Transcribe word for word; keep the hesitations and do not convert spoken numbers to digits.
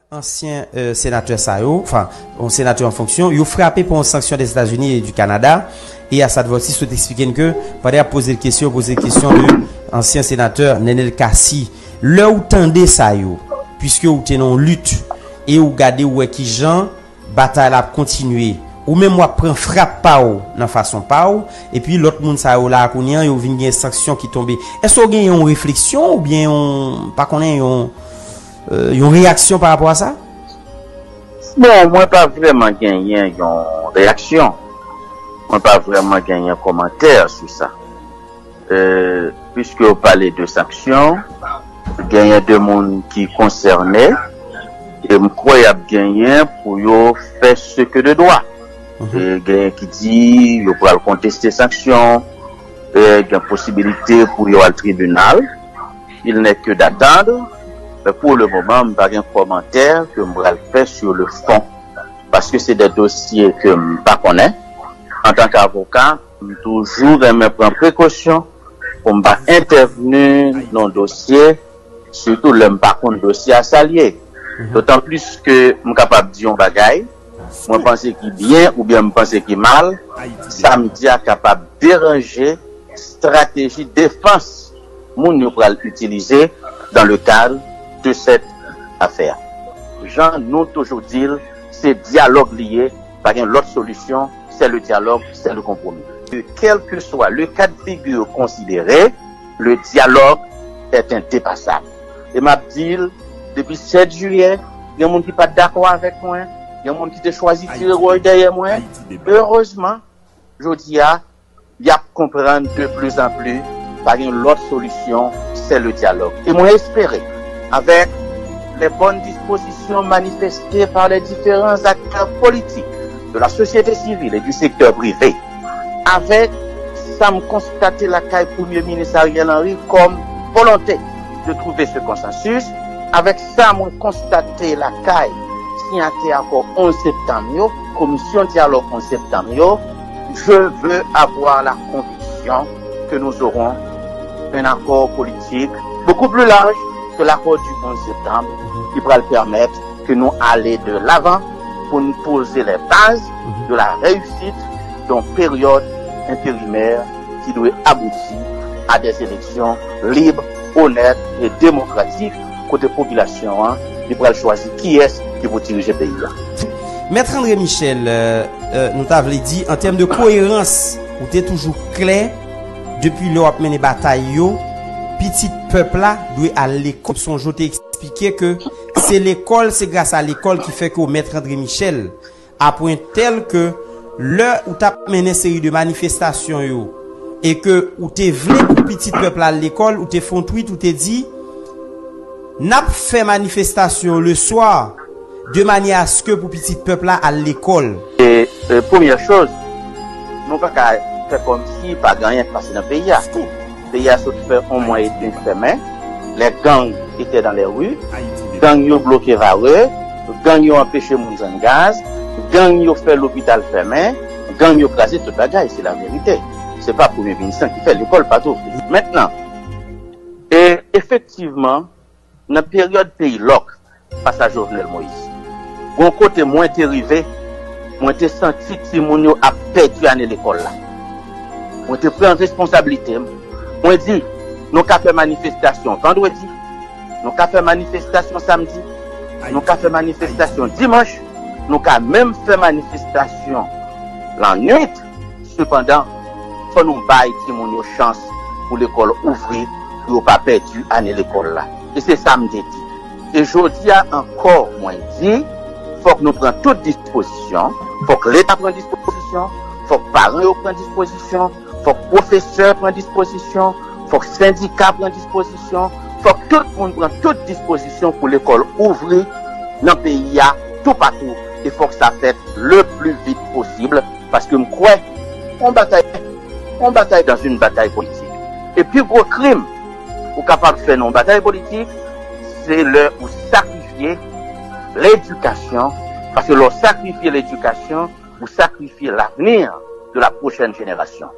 Ansyen, euh, senatè sa yo, enfin, yon senatè an fonksyon, yo frape pa yon sanksyon Dèzetazini e di Kanada, e Assad Vorsi sot eksplike n ke, pandan y ap poze l kesyon, yo poze l kesyon de ansyen senatè Nenel Cassy. Lè ou tande sa yo, piske ou te nan yon lit, e ou gade, ou wè kijan batay la ap kontinye, ou menm w ap pran frap pa w nan fason pa w, epi lòt moun sa yo la kounye an, yo vin gen sanksyon ki tonbe. Èske w gen yon refleksyon oubyen yon, pa konnen, yon, euh, yon reyaksyon pa rapò a sa? Bon, mwen pa vrèman genyen yon reyaksyon. Mwen pa vrèman genyen kòmantè sou sa. Euh, puiske w pale de sanksyon, genyen de moun ki konsène, e m kwè y ap genyen pou yo fè ce que de droit. E genyen ki di yo pral konteste sanksyon, e gen posibilite pou yo al tribinal. Il n'est que d'attendre. Men pou le moman, m pa gen kòmantè ke m pral fè sur le fond. Paske se de dosye ke m pa konnen. Antanke avoka, m toujou renmen pran prekosyon pou m pa entèvni nan dosye, sitou lè m pa konn dosye a sa l ye. Dotan plis ke m kapab di yon bagay, mwen panse ki byen oubyen m panse ki mal, sa m di a kapab deranje strateji defans moun yo pral itilize dans le cadre de cette affaire. Jan nou toujou di l, se dyalòg li ye, pa gen lòt solisyon, c'est le dialogue, c'est le compromis. Que quel que soit le cas de figure considéré, le dialogue est indépassable. E m ap di l, depi sèt jiyè, gen moun ki pa t dakò avèk mwen, gen moun ki te chwazi tire wòy dèyè mwen. Erezman, jodi a, y ap konprann de plus en plus, pa gen lòt solisyon, c'est le dialogue. E mwen espere, avec les bonnes dispositions manifestées par les différents acteurs politiques, de la société civile et du secteur privé, avec sa m konstate lakay Premye Minis Ariel Henry kòm volonte de trouver ce consensus, avec sa mwen konstate lakay siyatè akò onz septanm yo, komisyon dyalòg onz septanm yo, je veux avoir la conviction que nous aurons un accord politique beaucoup plus large que l'accord du onze septembre qui pral permettre que nous aller de l'avant pour nous poser les bases de la réussite d'une période intérimaire qui doit aboutir à des élections libres, honnêtes et démocratiques kote popilasyon an li pral chwazi kiyès ki pou dirije peyi a. Mèt André Michel, euh, euh, nou ta vle di, an tèm de koerans, ou te toujou klè, depi lè w ap mennen batay yo, pitit pèp la dwe al lekòl. Sonje w te eksplike ke se lekòl, se gras a lekòl ki fè ke w Mèt André Michel, a pwen tèl ke lè ou t ap mennen seri de manifestasyon yo, e ke ou te vle pou pitit pèp la al lekòl, ou te fè yon tweet, ou te di, n ap fè manifestasyon yo le swa, de manyè aske pou pitit pèp la al lekòl. E, e premyè choz, nou pa ka fè kòmsi pa gen anyen k pase nan peyi a. Peyi a sot fè yon mwa edmi fèmen, les gangs étaient dans les rues, gang yo bloke Varreux, gang yo anpeche moun jwenn gaz, gang yo fè lopital fèmen, gang yo kraze tout bagay, se laverite. Se pa premye minis lan ki fè, lekòl pa t ouvri. Mentnan, e efektivman, nan peryòd peyi lòk, fas a Jovenel Moïse, gon kote mwen te rive, mwen te santi timoun yo ap pèdi ane lekòl la. Mwen te pran responsablite m. Mwen di, nou ka fè manifestasyon vandredi, nou ka fè manifestasyon samdi, nou ka fè manifestasyon dimanch, nou ka menm fè manifestasyon lannwit. Sepandan, fò nou bay timoun yo chans pou lekòl ouvri, pou yo pa pèdi ane lekòl la. E se sa m te di. E jodi a ankò, mwen di, fòk nou pran tout dispozisyon, fòk Leta pran dispozisyon, fòk paran yo pran dispozisyon, fòk pwofesè pran dispozisyon, fòk sendika pran dispozisyon, fòk tout moun pran tout dispozisyon pou lekòl ouvri nan peyi a toupatou, e fòk sa fèt le plus vite possible, paske m kwè yon batay, yon batay dans une bataille politique. E pi gwo krim ou kapab fè nan yon batay politik, se lè ou sakrifye ledikasyon, paske lè w sakrifye ledikasyon, ou sakrifye l'avenir de la prochaine génération.